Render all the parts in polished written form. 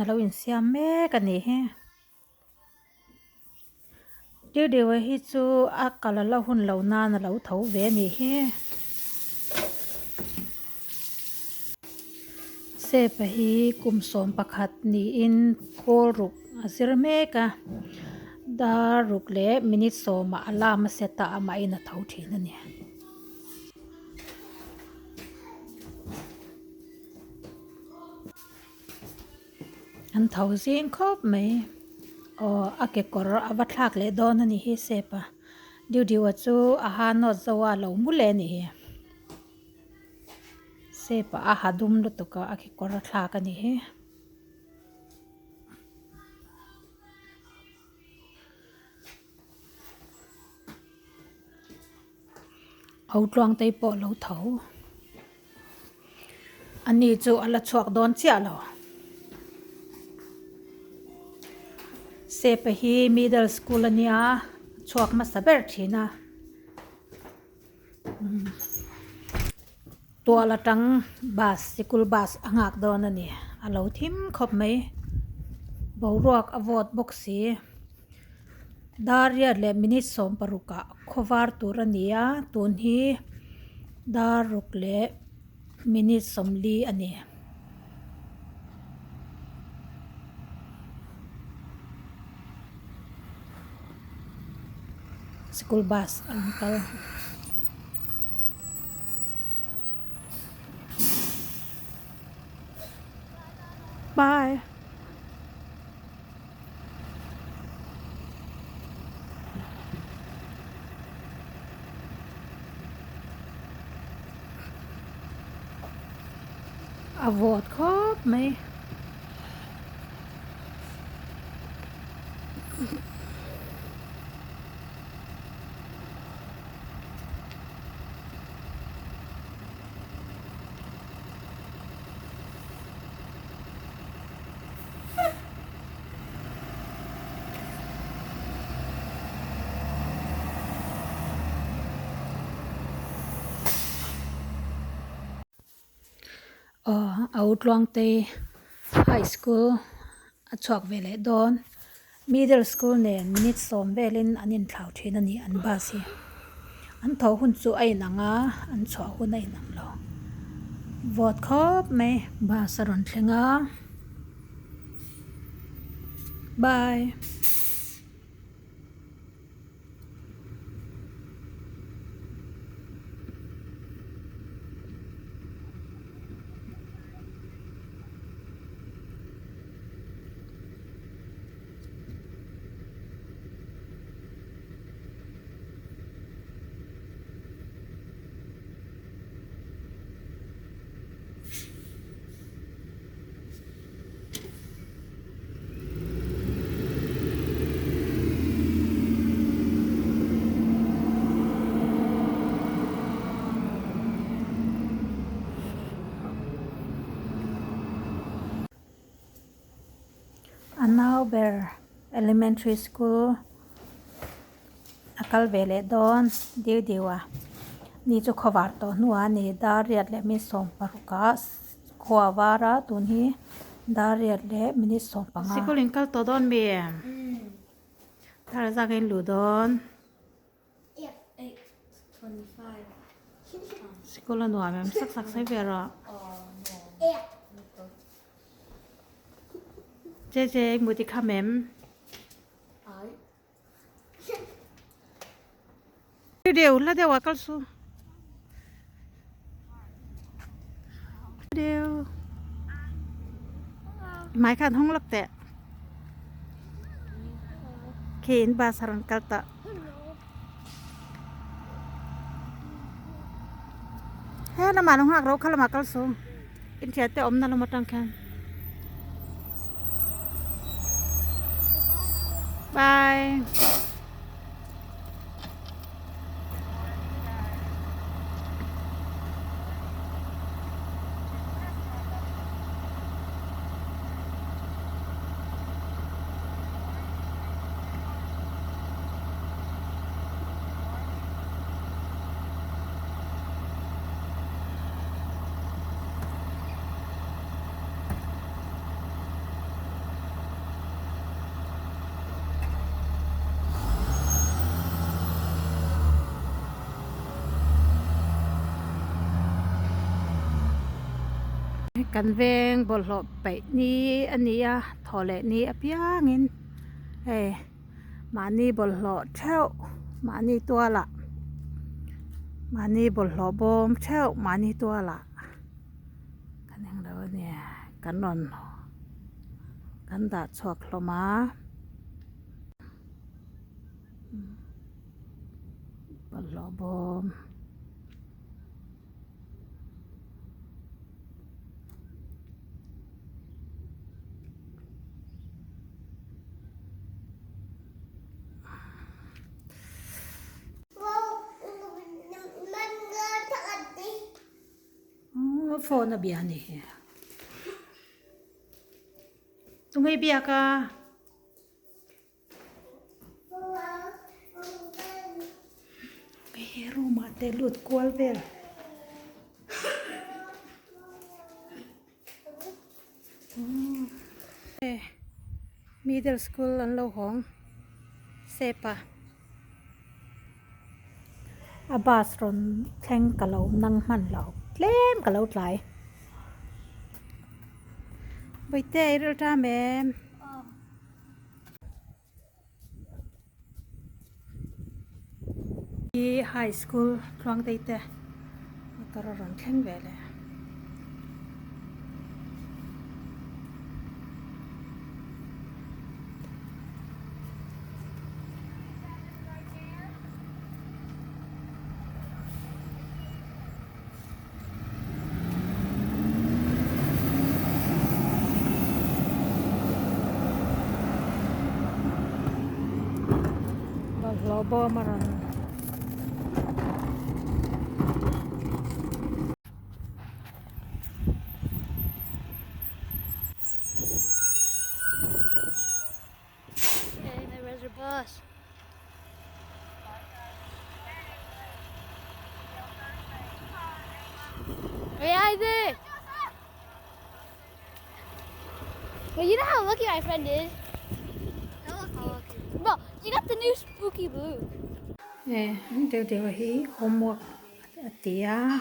A lo insiam mek a nih hi. Tirdiwa hi chu a kal a la hun lo nan a lo tho ve a nih hi. Sepa hi kum 11 niin pawl ruk a zir mek a, dar ruk leh minute sawmah alarm a set a amahin a tho thin a ni. An tho zing khawp mai aw a kekawr a va thlak leh dawn a ni hi sep a Diudiua chu a ha nawt zo a lo mu leh a ni hi sep a a ha dum lutuk a a kekawr a thlak a ni hi. Ho tluang te pawh a lo tho. Ani chu a la chhuak dawn chiah lo. Sepa hi middle school a nia chhuak hmasa ber thin a. Tual atang bus sikul bus a nghak dawn a ni. A lo thim khawp mai. Boruak a vawt bawk si. Dar riat leh minute 16 ah khawvar tur a ni a tun hi dar ruk leh minute 40 a ni. School bus a rawn kal. Bye. A vawt khawp mai. Aw a u tluangte high school a chhuak ve leh dawn middle school nen minute sawm velin an inthlau thin a ni an bus hi an tho hun chu a inang a an chhuah hun a inang lo vawt khawp mai bus a rawn thleng a bye. A nau ber elementary school a kal ve leh dawn deuh deuh a ni chu khawvar tawh hnuah a ni dar riat leh mi 16 ah khua var a tun hi dar riat leh minute 15. Sikul in kal tawh dawn mi tar zak a in luh dawn sikul a nuam em sak sak sawi ve rawh che che i hmuh tikham em. Deuh hla deuh ah kal su deuh hmai khan hawng lawk teh khi in bus a rawn kal tawh he lamah lo nghak rawh kha lamah kal su in thiante awmna lam atang khian bye. Kan veng bawlhhlawh paih ni a ni a thaw leh ni apiangin hei mahni bawlhhlawh theuh mahni tualah mahni bawlhhlawh bawm theuh mahni tualah kan englo a nia kan rawn kan dah chhuak hlawm a. Bawlhhlawh bawm. Phone a bia a ni hi. Tunge i biak a? He room ah te lut kual vel middle school an lo hawng step a a bus rawn thleng ka lo nang hman lo tlem ka lo tlai bawihte i ril ṭam em. Hi high school tluangtei te motor a rawn thleng ve leh. Bawlhhlawh bawm a rawn Hey Isaac! Well, you know how lucky my friend is? How lucky? Bro, you got the new spooky blue. Eh, deuh deuh hi homework a ti a.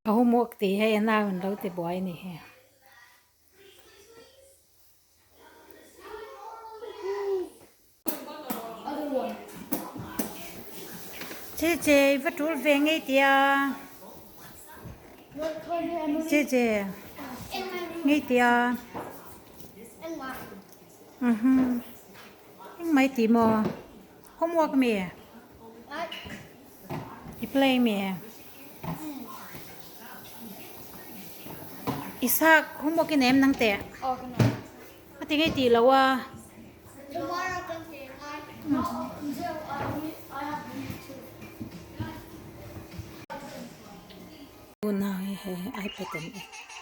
A homework tih hei a nau in lo ti buai a ni hi. Che che va tul ve ngei tia che che ngei tia mhm engmah i tih maw homework mi i play mi Isaac homework i nei em nang teh. A ti ngei tih lo a. Unau hi hei ipad an en.